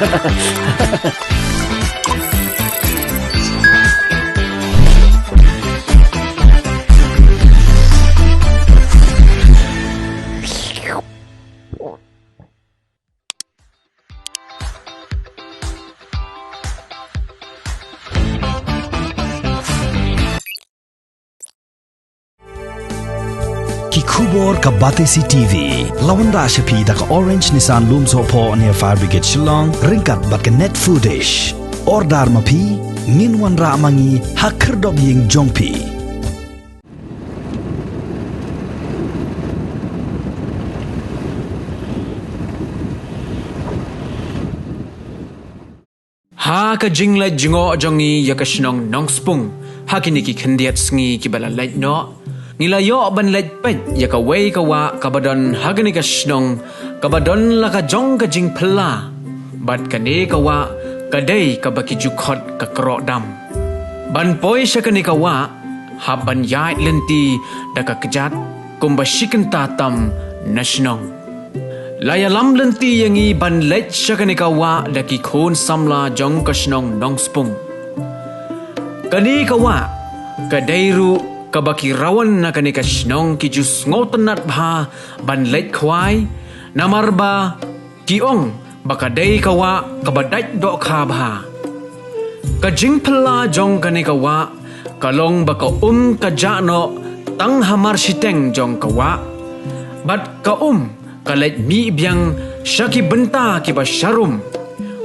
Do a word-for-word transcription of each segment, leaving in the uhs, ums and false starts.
Ki khubor ka Batesi T V. La wanrah sha phi da ka Orange Nissan Lumsohphoh near Fire Brigade Shillong, ryngkat bad ka Net Foodish. Order ma phi, ngin wanrah ma ngi ha khyrdop ïing jong phi. Ha ka jingleit jngoh jong ngi ïa ka shnong Nongspung, ha kine ki khyndiat sngi kiba la leit noh, ngi la ïoh ban leit peit ïa kawei ka wah kaba don ha kane ka shnong, kaba don la ka jong ka jingphylla. Bad kane ka wah ka dei kaba ki ju khot ka Krohdam. Ban poi sha kane ka wah, hap ban ïaid lynti da ka kjat kumba shi kynta tam na shnong. La ïalam lynti ïa ngi ban leit sha kane ka wah da ki khun samla jong ka shnong Nongspung. Kane ka wah ka dei ruh kaba ki rawan na kane ka shnong ki ju sngewtynnat bha ban leit khwai, namar ba ki ong ba ka dei ka wah kaba dait dohkha bha. Ka jingphylla jong kane ka wah ka long ba ka um ka jah noh tang hamar shiteng jong ka wah. Bad ka um ka leit mih biang sha ki bynta kiba sharum.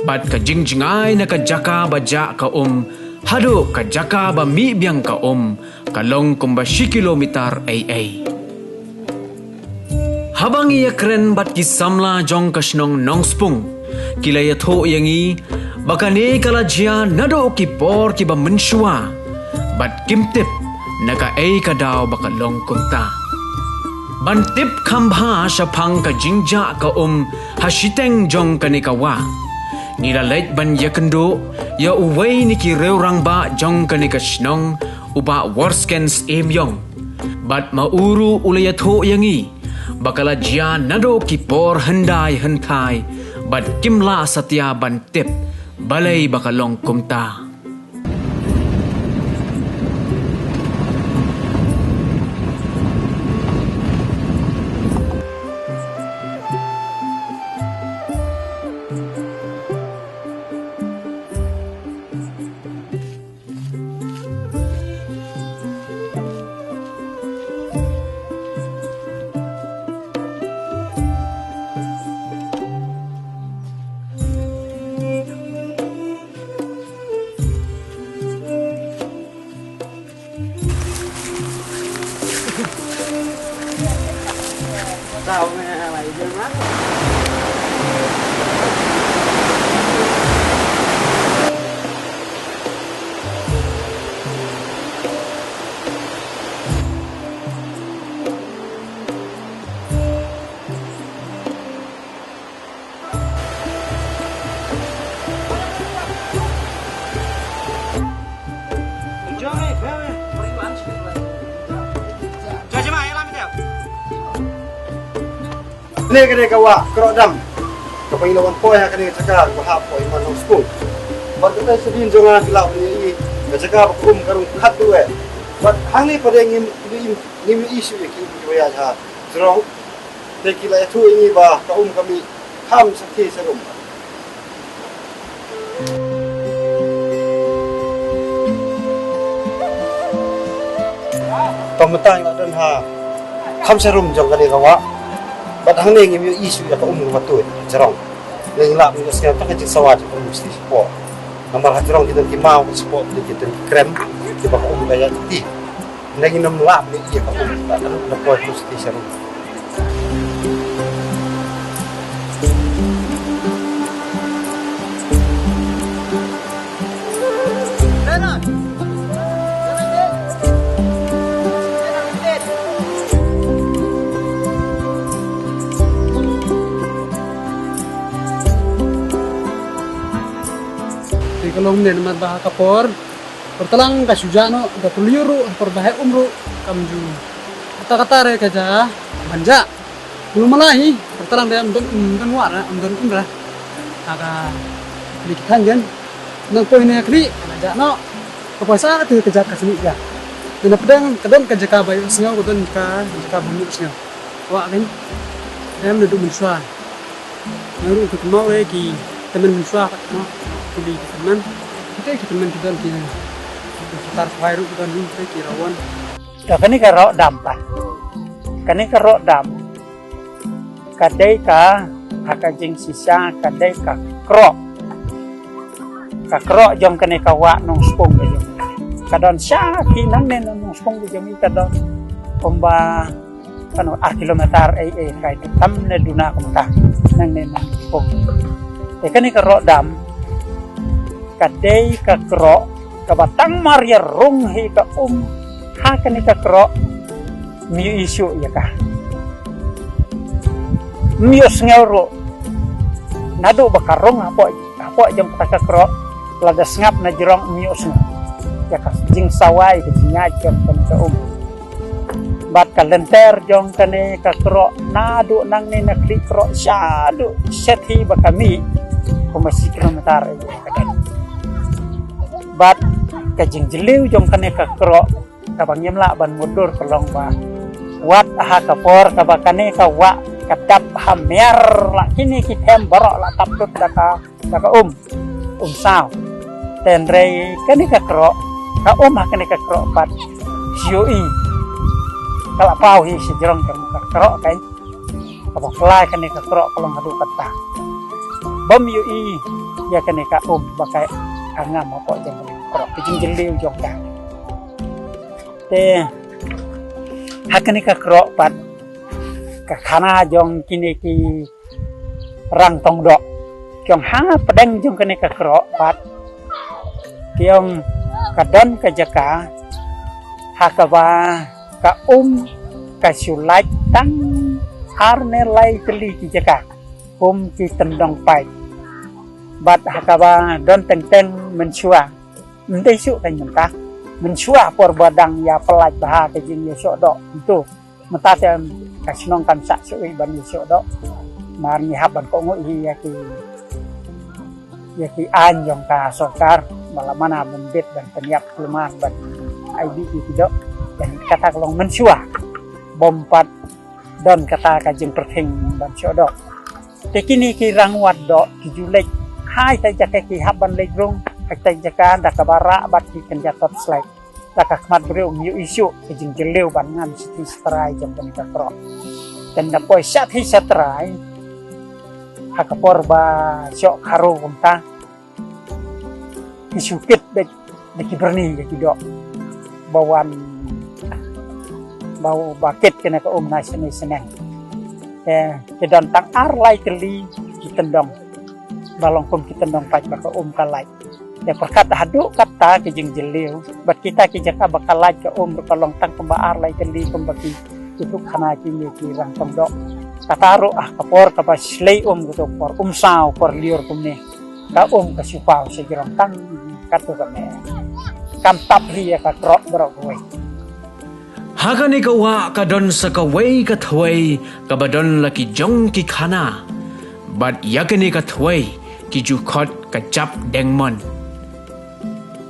Bad ka jingjngai na ka jaka ba jah ka um haduh ka jaka ba mih biang ka um ka long kumba shi kilometer ei ei. Haba ngi ïakren bad ki samla jong ka shnong Nongspung, ki la ïathuh ïa ngi ba kane ka la jia naduh ki por kiba mynshuwa, bad kim tip na kaei ka daw ba ka long kumta. Ban tip kham bha shaphang ka jingjah ka um ha shiteng jong kane ka wah, ngi la leit ban ïakynduh ïa uwei na ki riew rangbah jong kane ka shnong, u Bah Worskens Emiong. Bad ma u ruh u la ïathuh ïa ngi ba ka la jia naduh ki por hyndai hynthai, bad kim lah satia ban tip balei ba ka long kumta. Kane, kane ka wah Krohdam, kaba ngi la wan poi ha kane ka jaka kaba hap poi man Nongspung. Bad kata sha dien jong nga ngi lah ban ïohi ka jaka ba ka um ka rung khatduh eh. Bad hangne pat ngim, ngim, ngim ïohi shuh ïa ki um kiba ïaid ha jrong. Te ki la ïathuh ïa ngi ba ka um ka mih kham sha khie sha rum. Tang mynta ngi la don ha kham sha rum jong kane ka wah. Bad hangne ngim ïohi shuh ïa ka um kaba tuid ha jrong. Ngi lah ban ïohsngew tang ka jingsawa jong ka um shatei shapoh. Namar ha jrong ki don ki maw shapoh, ki don ki krem kiba ka um ka ïaid lynti. Ngi ngim lah ban ïohi ïa ka um, ka ruh na poi shatei sha rum. Te ka long ne namar ba ha ka por, por tlang ka shu jah noh, ka pynlyiur ruh, por ba heh um ruh kam ju. Kata kata re ka jah ban jah. Kulmala hi, por tlang de am don, am don wah ra, am don um ra. Ha ka Ki than jan nang poi ne khlieh, la jah noh. Ka poi sa te ka jaka snieh ja. Te na pdeng ka don ka jaka ba ïohsngew, ka don ka jaka ba ym ïohsngew. Wah kan. Em, naduh mynshuwa. Nang ruh ki kynmaw re ki tymmen mynshuwa pat, no. Ki li ki tymmen. Ki tymmen ki don ki. Ki tar khwai ruh ki don ruh ki rawon. Ka kane ka roh dam pat. Kane ka roh dam. Ka dei ka, ha ka jingshisha, ka dei ka kroh. Ka kroh jong kane ka wah Nongspung ka jong. Ka don sha ki nangne na Nongspung ka jong, ka don kumba, kano, ar kilometer ei ei, kai tam ne duna kumta. Nangne na Nongspung. Te kane ka roh dam, ka dei ka kroh, kaba tang mar ïa rung hi ka um, ha kane ka kroh, ym ïohi shuh ïa ka. Ym ïohsngew ruh. Naduh ba ka rung hapoh, hapoh jong kata ka kroh, lada sngap na jrong ym ïohsngew. Ïa ka jingsawai, ka jingïaid jong kane ka um. Bad ka lynter jong kane ka kroh, naduh nangne na khlieh kroh, shaduh shet hi ba ka mih, kumba shi kilometer ïa ka dei. Bad ka jingjylliew jong kane ka kroh, kaba ngim lah ban mutdur ka long ba, wat ha ka por kaba kane ka wah ka dap ha miar, la kine ki them baroh la tap lut da ka, da ka um, um saw. Hynrei kane ka kroh, ka um ha kane ka kroh pat, shu ïohi. Ka la paw hi sha jrong ka, ka kroh kai. Kaba pynlait kane ka kroh ka long haduh katta. Bym ïohi ïa kane ka um ba ka ngam hapoh jong kane ka kroh, ka jingjylliew jong ka. Te ha kane ka kroh pat, ka khana jong kine ki rang tong doh. Ki ong ha pdeng jong kane ka kroh pat, ki ong ka don ka jaka ha kaba ka um ka shu lait tang ar ne lai tylli ki jaka kum ki tyndong paip. Bad ha kaba don teng teng mynshuwa. Ym dei shuh ka mynta. Mynshuwa por ba dang ïa pynlait bha ka jingïashoh doh. Mynta te ka shnong kam shah shuh ban ïashoh doh. Mar ngi hap ban kohnguh hi ïa ki, ïa ki aiñ jong ka sorkar ba la mana ban bit ban pynïap kulmar ban ai bit ïa ki doh. Te kata ka long mynshuwa. Bym pat don kata ka jingpyrthing ban shoh doh. Te kine ki rangwat doh ki ju leit ha ita jaka, ki hap ban leit rung ha ita jaka da kaba rah bad ki kynja torchlight. Da ka khmat briew ym ïohi shuh ka jingjylliew ban ngan shithi shatrai jong kane ka kroh. Te da poi shathi shatrai ha ka por ba shoh kharo kumta, ki shu kit beit da ki byrni ïa ki doh ba wan, ba, ba kit kane ka um na shane shaneng. Te ki don tang ar lai tylli ki tyndong ba long kum ki tyndong paip ba ka um ka lait. Te pyrkhat haduh katta ki jingjylliew bad kita ki jaka ba ka lait ka um ruh ka long tang kumba ar lai tylli kumba ki, ki tukkhana kine ki rang tong doh. Kata ruh ha ka por kaba shlei um, kato por um saw, por lyiur kumne, ka um ka shu paw sha jrong tang katto katne. Kam tap hi ïa ka kroh baroh kawei. Ha kane ka wah ka don sa kawei ka thwei kaba don la ki jong ki khana. Bad ïa kane ka thwei ki ju khot ka Jap Dengmon.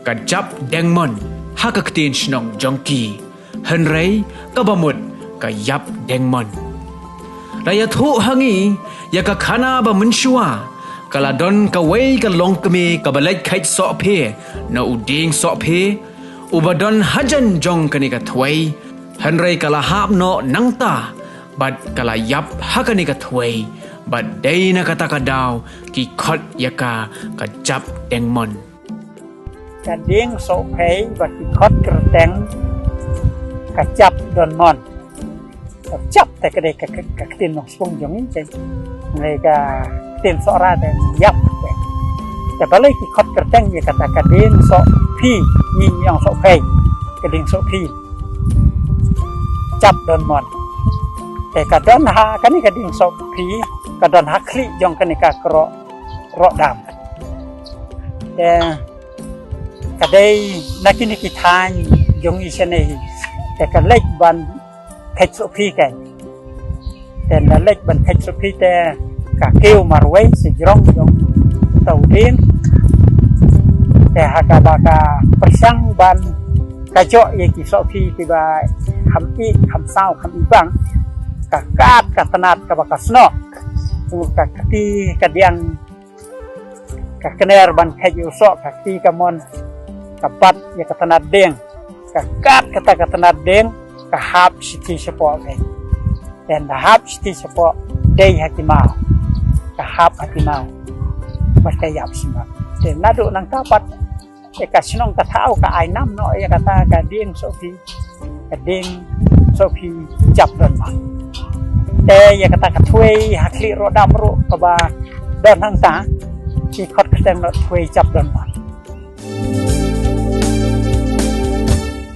Ka Jap Dengmon ha ka ktien shnong jong ki. Hynrei kaba mut ka Ïap Dengmon. La ïathuh ha ngi ïa ka khana ba mynshuwa ka la don kawei ka longkmie kaba leit kheit sohphe na u dieng sohphe uba don hajan jong kane ka thwei. Hynrei ka la hap noh nangta bad ka la ïap ha kane ka thwei. Bad dei na kata ka daw ki khot ïa ka ka Jap Dengmon. Ka dieng sohphei ba ki khot kyrteng ka Jap Dengmon. Ka Jap te ka dei ka, ka, ka ktien Nongspung jong ngi te. Hynrei ka ktien Sohra te Ïap te. Te balei ki khot kyrteng ïa kata ka dieng sohphi, ngi ong sohphei. Ka dieng sohphi. Jap Dengmon. Te ka don ha kane ka dieng sohphi, ka don ha khlieh jong kane ka kroh, roh dam. Te ka dei na kine ki thaiñ jong ngi shane hi. Te ka leit ban kheit sohphi kein. Te la leit ban kheit sohphi te ka kiew marwei sha jrong jong uta u dieng. Te ha kaba ka pyrshang ban ka jok ïa ki sohphi kiba kham ih kham saw kham ih bang, ka kat ka tnat kaba ka snoh. Ka kti ka diang ka kner ban khet ïa u soh, ka kti ka mon ka bat ïa ka tnat dieng. Ka kat kata ka tnat dieng ka hap shiti shapoh. Te da hap shiti shapoh, dei ha ki maw, ka hap ha ki maw. Bad ka ïap shim bad te naduh nangta pat, te ka shnong ka thaw ka ai nam noh ïa kata ka dieng sohphi, ka dieng sohphi jap don bad. Te ïa kata ka thwei ha khlieh roh dam ruh kaba don hangta, ki khot kyrteng noh thwei jap don bad.